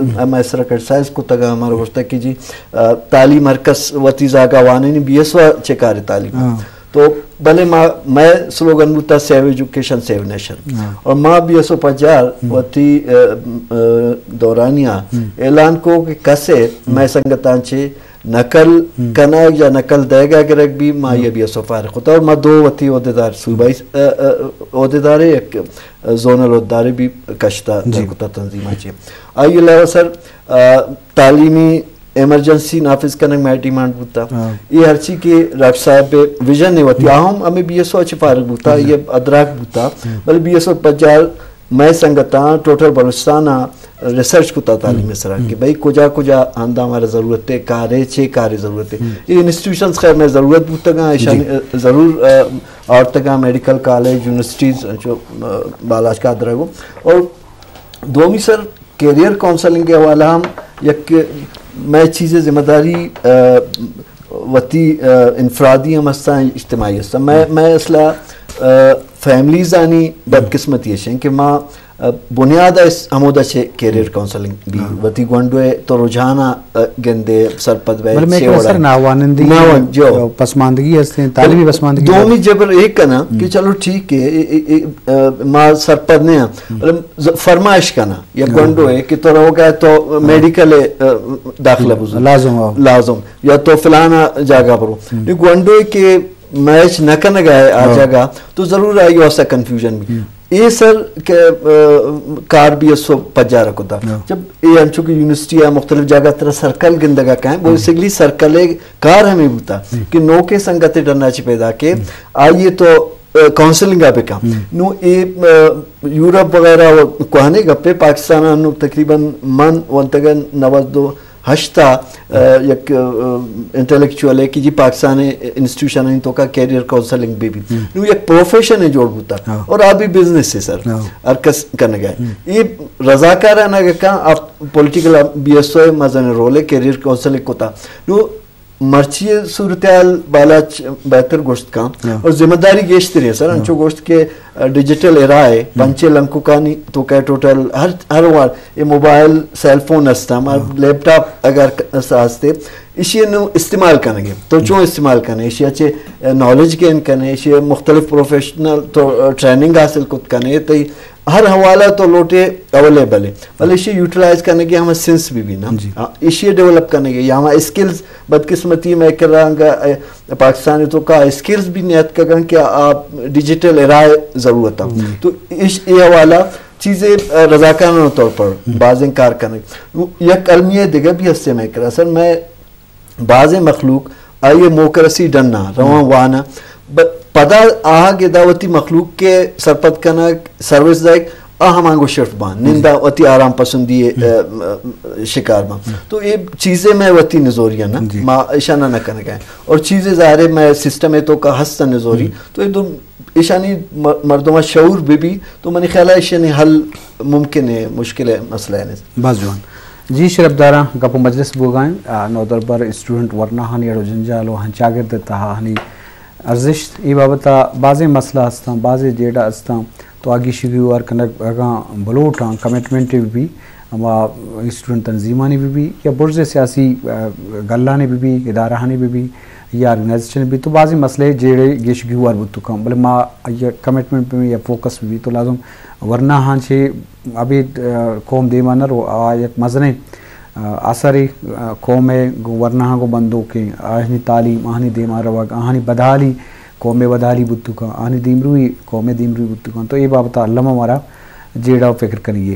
مئے سرا کرٹیسائز کتگ، ہمارا گوشتگ کہ جی، آ، تعلیم ہر کس وتی زاگا وانینی، بی ایس او چے کارے تعلیم؟ ہاں۔ تو بلے ما، مئے سلوگن بوتا سیو ایجوکیشن، سیو نیشن۔ ہاں۔ اور ما بی ایس او پجار وتی، آ، آ، دورانیا اعلان کو کہ کسے مئے سنگتاں چے نقل کنگ یا نقل دئیگا گرگ بی، ما یہ بی ایس او فارغ کتا۔ اور ما دو وتی عہدیدار صوبائی، آ، آ، عہدیدارے، یک زونل عہدیدارے بی کشتا، جی۔ در کتا تنظیماں چے۔ آئی علاوہ سر، آ، تعلیمی ایمرجنسی نافذ کنگ مئے ڈیمانڈ بوتا۔ ہاں۔ یہ ہرچی کہ ڈاکٹر صاحب ویژن نے وتی، آ ہم ہمیں بی ایس او چے فارغ بوتا، جی۔ یہ ادراک بوتا۔ بلے بی ایس او پجار مئے سنگتاں ٹوٹل بلوچستان ء ریسرچ کتا تعلیم ء سرا کہ بھئی کجا کجا ہندا ہمارا ضرورت ہے، کارے چے کارے ضرورت ہے۔ یہ انسٹیٹیوشنز خیر مئے ضرورت بوتگاں، ایشانی ضرور، آ، آورتگاں، میڈیکل کالج، یونیورسٹیز، انچو، آ، بالاچ کا درگو۔ اور دومی سر، کیریئر کونسلنگ کے حوالہ ہم یک مئے چیزیں ذمہ داری، آ، وتی، آ، انفرادی ہم ہستاں، اجتماعی ہستاں۔ مئے، مئے اصلا، آ، فیملیز آنی بدقسمتی اش انت کہ ما، آ، بنیاد اس ہمودا چے کیریئر کونسلنگ بی، وتی گونڈو ء تو رجحان ء گندے سرپد بئے، بلے مئے چے کرا وڑا سر ناوانندی ناوان-، جو۔ پسماندگی ہستیں، تعلیمی پسماندگی دومی جبر ایک کنا کہ چلو ٹھیک ہے، اے، اے، اے، آ، ما سرپد نہیں ہیں، بلے ز-، فرمائش کنا۔ یا گونڈو ہے کہ تو روگا تو میڈیکل، آ، داخلہ بزن۔ لازم ہو۔ لازم۔ یا تو فلانا جاگہ برو۔ یہ گونڈو ہے کہ میچ نہ کنگا ہے آ جاگہ، تو ضرور آئی واسطہ کنفیوژن بھی۔ اے سر کہ، آ، کار بی ایس او پجارہ کتا۔ جب اے انچو کہ یونیورسٹی آ مختلف جاگہ ترا سرکل گندگا کہیں، وہ سگلی سرکل کار ہمیں بوتا کہ نوکے سنگت ڈنا چی پیدا کے، آئیے تو، آ، کونسلنگ آ بکا۔ نو اے، آ، یورپ وغیرہ و کوہنے گپے، پاکستان آ نو تقریباً من ونتگن نود و ہشت آ، آ، یک، آ، انٹلیکچوئل ہے کہ جی پاکستان انسٹیٹیوشن ہیں تو کا کیریئر کونسلنگ بھی بھی۔ نو یک پروفیشن ہے جوڑ بوتا۔ اور آ بھی بزنس ہے سر۔ ہر کس کرنے گئے۔ یہ رضاکارانہ کا آپ پولیٹیکل بی ایس او مزن رول ہے کیریئر کونسلنگ کوتا۔ نو مرچی صورتحال بالاچ بہتر گوشت کاں اور ذمہ داری گیشتر ہے سر، انچو گوشت کہ، آ، ڈیجیٹل ایرا ہے، پنچے لنکوکانی تو کہ ٹوٹل ہر، ہر وار یہ موبائل، سیل فون ہستا، ہمار لیپ ٹاپ اگر ک-، ہستے، ایشی نو استعمال کنگے۔ تو چون استعمال کنے؟ ایشی اچھے، آ، نالج گین کنے، ایشی مختلف پروفیشنل تو، آ، ٹریننگ حاصل کت کنے، تئی ہر حوالہ تو لوٹے اویلیبل ہے، بلے ایشی یوٹیلائز کرنے کے ہمیں سینس بھی بھی نا۔ آ، ایشی ڈیولپ کرنے کے یا ہمیں اسکلز، بدقسمتی میں کر رہا گا، اے، پاکستان تو کا اسکلز بھی نیت کگن کہ آپ ڈیجیٹل ایرا ضرورت ہے۔ تو اس، یہ حوالہ چیزیں، آ، رضاکارانہ طور پر بازیں کار کرنے۔ یک المیہ دیگہ بھی ہستے میں کرا سر، میں بازیں مخلوق آئی موکرسی ڈنا رواں وانا، ب-، پدا آہگ ادا وتی مخلوق کے سرپد کنگ، سروس دائک، آ ہمانگو شفٹ بان، نندا وتی آرام پسندی، آ، آ، شکار بان۔ تو یہ چیزیں میں وتی نزوریاں نا، ما اشانا نہ کنگا ہے۔ اور چیزیں ظاہر ہے میں سسٹم ہے تو کا ہست نزوری، تو یہ دو ایشانی مر-، مردماں شعور بہ بی تو منی خیال ء ایشانی حل ممکن ہے، مشکل ہے، مسئلہ ہے نہیں۔ بس جوان۔ جی شرپداراں، گپ و مجلس بوگائیں، آ، نودربر اسٹوڈنٹ ورناہانی اڑ و جنجال و ہن چاگرد تہا ہنی ارزشت، ای بابت بازیں مسئلہ ہستاں، بازیں جیڑہ ہستاں، تو آ گیشی گیوار کنگ اگاں بلوٹاں کمٹمنٹ بہ بی، ہما اسٹوڈنٹ تنظیمانی بہ بی یا برز سیاسی، آ، گلانی بہ بی، ادارہانی بہ بی یا آرگنائزیشن بہ بی، تو بازیں مسئلہ جیڑے گیش گیوار بوت کن، بلے ما آئی کمٹمنٹ بہ بی یا فوکس بہ بی تو لازم ورنا ہاں چے ابھی، آ، قوم دیما نہ رو، آ یک مزنیں، آ، اثرے، آ، قوم ء گوں ورناہاں گوں بندوکیں، آہانی تعلیم، آہانی دیما روگ، آہانی بدحالی، قوم ء بدحالی بوت کن، آہانی دیمروئی، قوم ء دیمروئی بوت کن۔ تو اے بابت الم مارا جیڑہ و فکر کنگی۔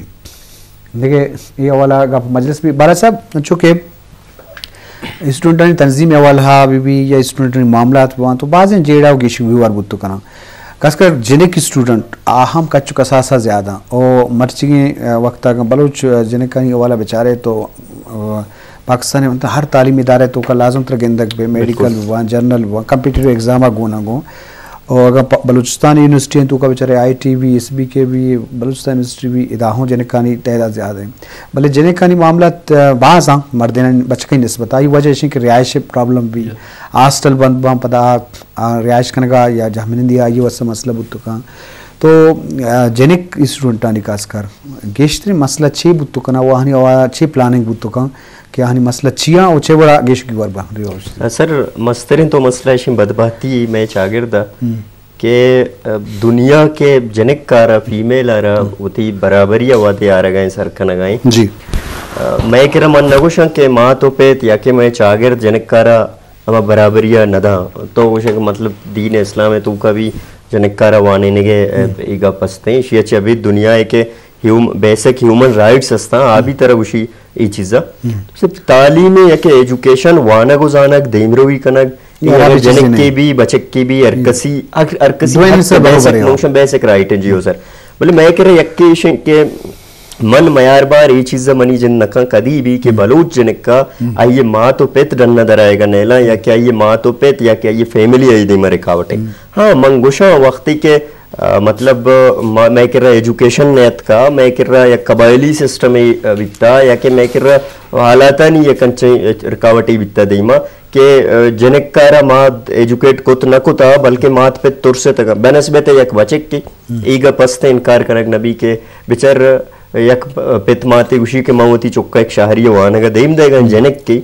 دگہ اے حوالہ گپ مجلس بھی بارہ صاحب، چونکہ اسٹوڈنٹانی تنظیم حوالہ بہ بی یا اسٹوڈنٹانی معاملات بوان تو بازیں جیڑہ و گیشی گیوار بوت کناں۔ خاص کر جنک اسٹوڈنٹ آ ہم کچ و کساسا زیادہ او مرچیگیں، آ، وقت اگاں بلوچ، آ، جنکانی حوالہ بچارے تو، آ، پاکستان ء ہر تعلیمی ادارہ تو کا لازم تر گندگ بے، میڈیکل بوان، جنرل بوان، کمپیٹیٹیو ایگزام گونا گون۔ اور اگر پ-، بلوچستان یونیورسٹی ہیں تو کا بچارے آئی ٹی بھی، ایس بی کے بھی، بلوچستان یونیورسٹی بھی، ادا ہوں جنکانی تعداد زیادہ ہیں۔ بلے جنکانی معاملات، آ، باز ہیں، مردین بچکیں نسبت۔ آئی وجہ اش کہ رہائش پرابلم بھی، ہاسٹل بند بان پدا، آ، رہائش کنگا یا جہمنندی آئی واسطہ مسئلہ بوت کان۔ تو، آ، جنک اسٹوڈنٹانی خاص کر گیشتریں مسئلہ چے بوت کناں و آہانی آوارا چے پلاننگ بوت کناں کہ آہانی مسئلہ چیاں و چے وڑا گیش گیوار باں؟ سر، مستریں تو مسئلہ ایشیں بدبختی مئے چاگرد ء ہم۔ کہ، آ، دنیا کہ جنک کارا، فیمیل آرا ہم۔ وتی برابری ء وعدے آرگائیں، سر کنگائیں۔ جی۔ آ، مئے کرا من نگوشاں کہ مات و پت یا کہ مئے چاگرد جنک کارا ہما برابری ء نہ داں۔ تو گوشے کہ مطلب دین اسلام ء توکا بھی جنکارا وانینگ ء، ہم۔ اے گپ استیں، ایشی ء چہ ابید دنیا ء کہ ہیوم-، بیسک ہیومن رائٹس استاں، آ ہم۔ بھی ترا گوشی اے چیزا۔ ہم۔ صرف تعلیم ء یا کہ ایجوکیشن، وانگ و زانگ، دیمروی کنگ، یا اے اگر ہرابی چیزے جنک کے نہیں۔ بھی، بچک کے بھی، ہر ہم۔ کسی، ہر، ہر کسی دوئیں حق سے برابر بیسک ہے۔ نوشن بیسک رائٹ ہیں، جی ہو سر۔ بلے مئے کرا یکے ایشیں کہ من میار بار اے چیز ء منی جند نکاں کدی بھی کہ ہم۔ بلوچ جنک ء ہم۔ آئی ء مات و پت ڈن ء درائیگ ء نیلاں یا کہ آئی ء مات و پت یا کہ آئی ء فیملی آئی دیما رکاوٹ ہے۔ ہم۔ ہاں، من گوشاں وقتی کہ، آ، مطلب، ما-، مئے کرا ایجوکیشن نیتکا، مئے کرا یک قبائلی سسٹم ء بیتا یا کہ مئے کرا حالاتانی یک انچیں رکاوٹی بیتا دیما کہ، آ، جنک کارا ما ایجوکیٹ کت نہ کتا، بلکہ مات پت ترستگا بنسبت یک بچک کے۔ ہم۔ اے گپ است انکار کنگ نہ بی کہ بچار یک پت ماتے گوشی کہ من وتی چکا یک شہری وانگا دیم دیگا ہم۔ جنک کے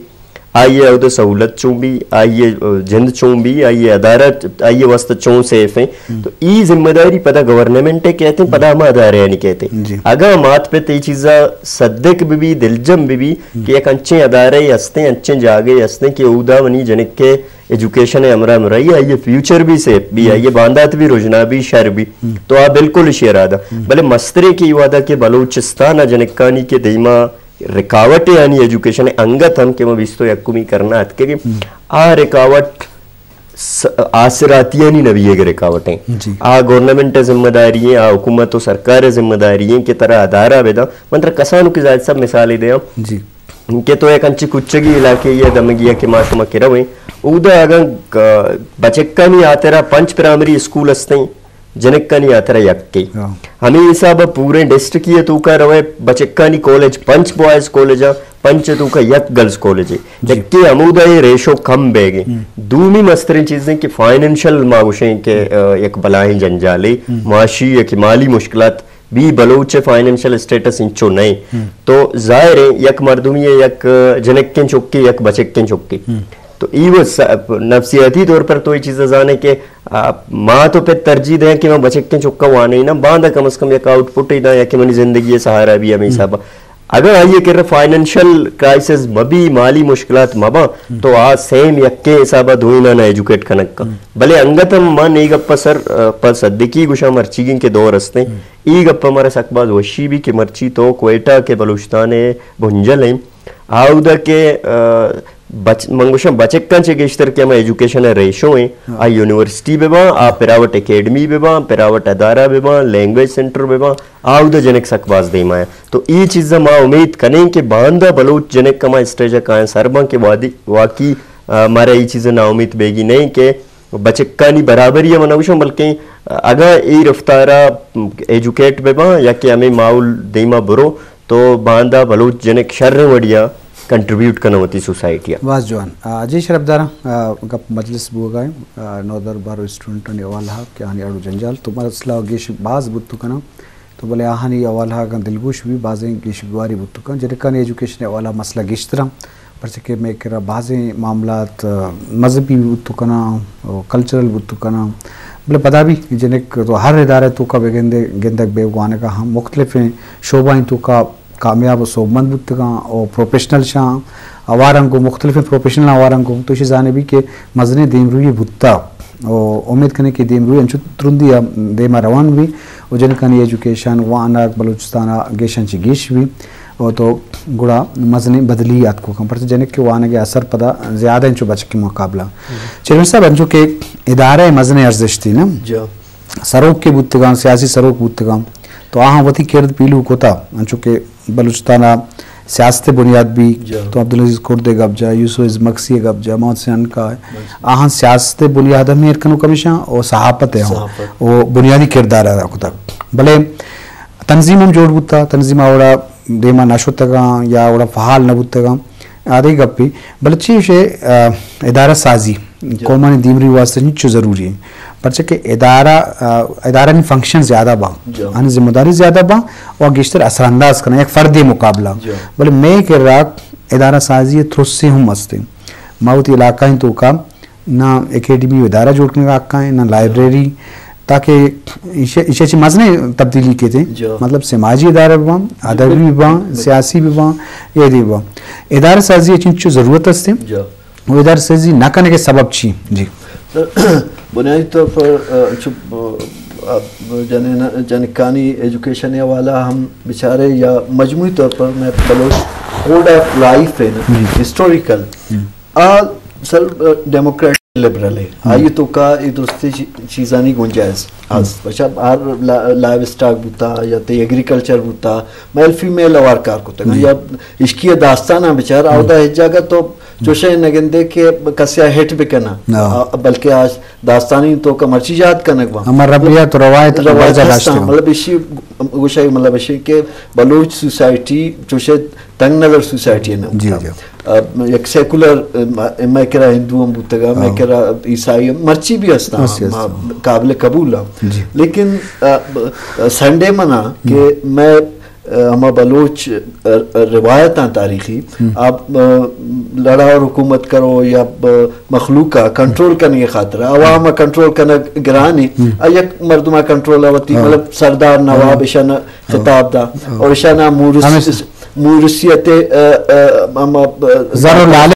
آئی ء اود سہولت چون بی، آئی ء جند چون بی، آئی ء ادارہ، آئی ء واسطہ چون سیف ہیں۔ ہم۔ تو ای ذمہ داری پدا گورنمنٹ ء کہتے ہیں، پدا ہم۔ ہما ادارہ یعنی کہتے ہیں۔ جی۔ اگاں مات پت ای چیزا صدق بی بی، دلجم بی بی ہم۔ کہ یک انچیں ادارہ ہستیں، انچیں جاگے ہستیں کہ اودا منی جنک کے ایجوکیشن ء ہمراہ ہمراہی آئی ء فیوچر بھی سیف بھی، ہم۔ آئی ء باندات بھی رژنا بھی شر بھی، ہم۔ تو آ بالکل اشی ارادہ۔ ہم۔ بلے مستریں کہ ای وعدہ کہ بلوچستان ء جنکانی کہ دیما رکاوٹ ء آنی ایجوکیشن ء انگت ہم کہ ما بیست و یکمی کرنا اتکگیں، ہم۔ آ رکاوٹ س-، آسراتیانی نبی ء رکاوٹ ہیں۔ جی۔ آ گورنمنٹ ء ذمہ داری ہیں، آ حکومت و سرکار ء ذمہ داری ہیں کہ ترا ادارہ بداں۔ من ترا کسانو کہ زاہد صاحب مثالے دیاں۔ جی۔ کہ تو یک انچیں کچگی علاقے یا دمگی ء کہ ما شما کہ رویں، اودا اگاں گ-، بچکانی ہاترا پنچ پرائمری اسکول ہستیں، جنکانی ہاترا یکے۔ ہاں۔ ہمے حساب ء پوریں ڈسٹرکٹ ء توکا روئے، بچکانی کالج پنچ بوائز کالج ء، پنچ ء توکا یک گرلز کالج ء۔ جی۔ یکے ہمودا اے ریشو کم بیگے۔ ہم۔ دومی مستریں چیزیں کہ فائنینشل ما گوشیں کہ، ہم۔ آ، یک بلاہیں جنجالے، ہم۔ معاشی یا کہ مالی مشکلات بی بلوچ ء فائنینشل اسٹیٹس انچو نئے۔ ہم۔ تو ظاہر ہے یک مردمی ء یک جنکیں چکے، یک بچکیں چکے۔ ہم۔ تو ای وہ س-، نفسیاتی طور پر تو یہ چیز زانے کہ، آ، ماں تو پت ترجیح دیں کہ من بچکیں چکا وانے نا، باندا کم از کم یک آؤٹ پٹ ہی داں یا کہ منی زندگی ء سہارا بھی ہمیں ہم۔ حساب۔ اگر آئی ء کرا فائنینشل کرائسس مبی، مالی مشکلات مباں، ہم۔ تو آ سیم یکیں حساب ء دوئیناں ایجوکیٹ کنگ کن۔ ہم۔ بلے انگت ہم من اے گپ ء سر، آ، پہ صدقی گوشاں مرچیگیں کہ دور ہستیں۔ ہم۔ اے گپ ء مارا سک باز وشی بی کہ مرچی تو کوئٹہ کہ بلوچستان ء بنجل ہیں، آودا کہ، آ، بچ-، من گوشاں بچکاں چہ گیشتر کہ ہما ایجوکیشن ء ریشو ہیں، ہاں۔ آ یونیورسٹی بہ باں، آ پرائیویٹ اکیڈمی بہ باں، پرائیویٹ ادارہ بہ باں، لینگویج سینٹر بہ باں، آودا جنک سک باز دیما ہیں۔ تو اے چیز ء ما امید کنیں کہ باندا بلوچ جنک ہما اسٹیج ء کائیں سر باں کہ وادی-، واقعی، آ، مارا اے چیز ء ناامید بیگی نہیں کہ بچکانی برابری ء من نہ گوشاں، بلکیں اگاں اے رفتار ء ایجوکیٹ بہ باں یا کہ ہمے ماحول دیما برو تو باندا بلوچ جنک شریں وڑیا کنٹریبیوٹ کناں وتی سوسائٹی ء۔ باز جوان۔ آ، جی شرفداراں، آ، گپ مجلس بوگا ایں، آ، نودربر و اسٹوڈنٹانی حوالہ کہ آنی اڑ و جنجال تو مسئلہ گیش باز بوت کناں۔ تو بلے آہانی حوالہ اگاں دلگوش بی بازیں گیش گواری بوت کن۔ جنکانی ایجوکیشن حوالہ مسئلہ گیشتراں، پرچہ کہ مئے کرا بازیں معاملات، آ، مذہبی بوت کناں، آ، کلچرل بوت کناں۔ بلے پدا بھی جنک تو ہر ادارہ توکا بگندے، گندگ بے وانگا ہم مختلفیں شعبہ توکا کامیاب و سوبمند بوتگاں و پروفیشنل شاں آوارنگ و مختلفیں پروفیشنل آوارنگ و تو اشی زانے بھی کہ مزنیں دیمروی بوتا۔ و امید کنیں کہ دیمروی انچو ترندی ء دیما روان بی و جنکانی ایجوکیشن، وانگ بلوچستان ء گیشاں چہ گیش بی و تو گڑا مزنیں بدلی آتکو کن، پرچہ جنک کے وانگ ء اثر پدا زیادہ انچو بچک کے مقابلہ۔ چیئرمین صاحب، انچو کہ ادارہ مزنیں ارزشتی نا، جا۔ سروک کے بوتگاں، سیاسی سروک بوتگاں، تو آہاں وتی کرد پیلو کتا، انچو کہ بلوچستان ء سیاست ء بنیاد بی، جا۔ تو عبدالعزیز کرد ء گپ جا، یوسف عزیز مگسی ء گپ جا، محمد حسین عنقا ء، مگسی۔ آہاں سیاست ء بنیاد ہم ایر کنوک ہمیشاں و صحافت ء ہم صحافت۔ و بنیادی کردار ادا کتگ۔ بلے تنظیم ہم جوڑ بوتا، تنظیم آ وڑا دیما نہ شتگاں یا وڑا فعال نہ بوتگاں۔ آدے گپے، بلے چی شے، آ، ادارہ سازی قومانی دیمروی واسطہ چنچو ضروری ہے۔ پرچہ کہ ادارہ، آ، ادارہ نی فنکشن زیادہ با، آنی ذمہ داری زیادہ با، و گیشتر اثر انداز کنا یک فردے مقابلہ۔ بلے مئے کرا ادارہ سازی ترسے ہم است۔ ما وتی علاقہ ہیں توکا نہ اکیڈمی و ادارہ جوڑ کنگا حقا ہیں، نہ لائبریری، تاکہ ایشی، ایشی چی مزنیں تبدیلی کیتے، مطلب سماجی ادارہ بباں، ادبی بباں، سیاسی بباں، یہ دی بباں۔ ادارہ سازی چنچو ضرورت است۔ و ادارہ سازی نہ کنگے سبب چی؟ جی۔ بنیادی طور پر، آ، چو، آ، جنین-، جنکانی ایجوکیشن حوالہ ہم بچارے یا مجموعی طور پر میں بلوچ کوڈ آف لائف ہے نا، ہسٹوریکل، آ سر ڈیموکریٹ لبرل ہے۔ آئی توکا یہ درستی چی-، چیزانی گنجائش ہست۔ اچھا، ہر لا-، لائیو اسٹاک بوتا یا تے ایگریکلچر بوتا، میں الفی میں لوار کار کرتا یا عشقی داستان بچار آودا ہچ جاگہ تو چوشے نگندے کہ کسیا ہٹ بکنا، آ، بلکہ آج داستانی توکا مرچی یاد کنگ با۔ ہما ربیت و روایت روایت برجا ہستاں، داشتگاں۔ مطلب ایشی گوشائی مطلب ایشی کہ بلوچ سوسائٹی چوشے تنگ نظر سوسائٹی نہ بوتا۔ آ، یک سیکولر، آ، مئے کرا ہندو ہم بوتگا، مئے کرا عیسائی ہم، مرچی بھی ہستاں، قابل قبول ہاں۔ لیکن، آ، ب-، آ، سنڈے منا کہ میں، آ، ہما بلوچ، آ، آ، روایتاں تاریخی، آ، آ، لڑا اور حکومت کرو یا ب-، مخلوق کا کنٹرول کرنے کی خاطر، عوام کنٹرول کرنا گرانی، آ، یک مردمہ کنٹرول ہوتی، مطلب سردار نواب اشان خطاب دا، اور اشانا مورس-، مورثیت، آ، آ، ہما، آ، زر و لالچ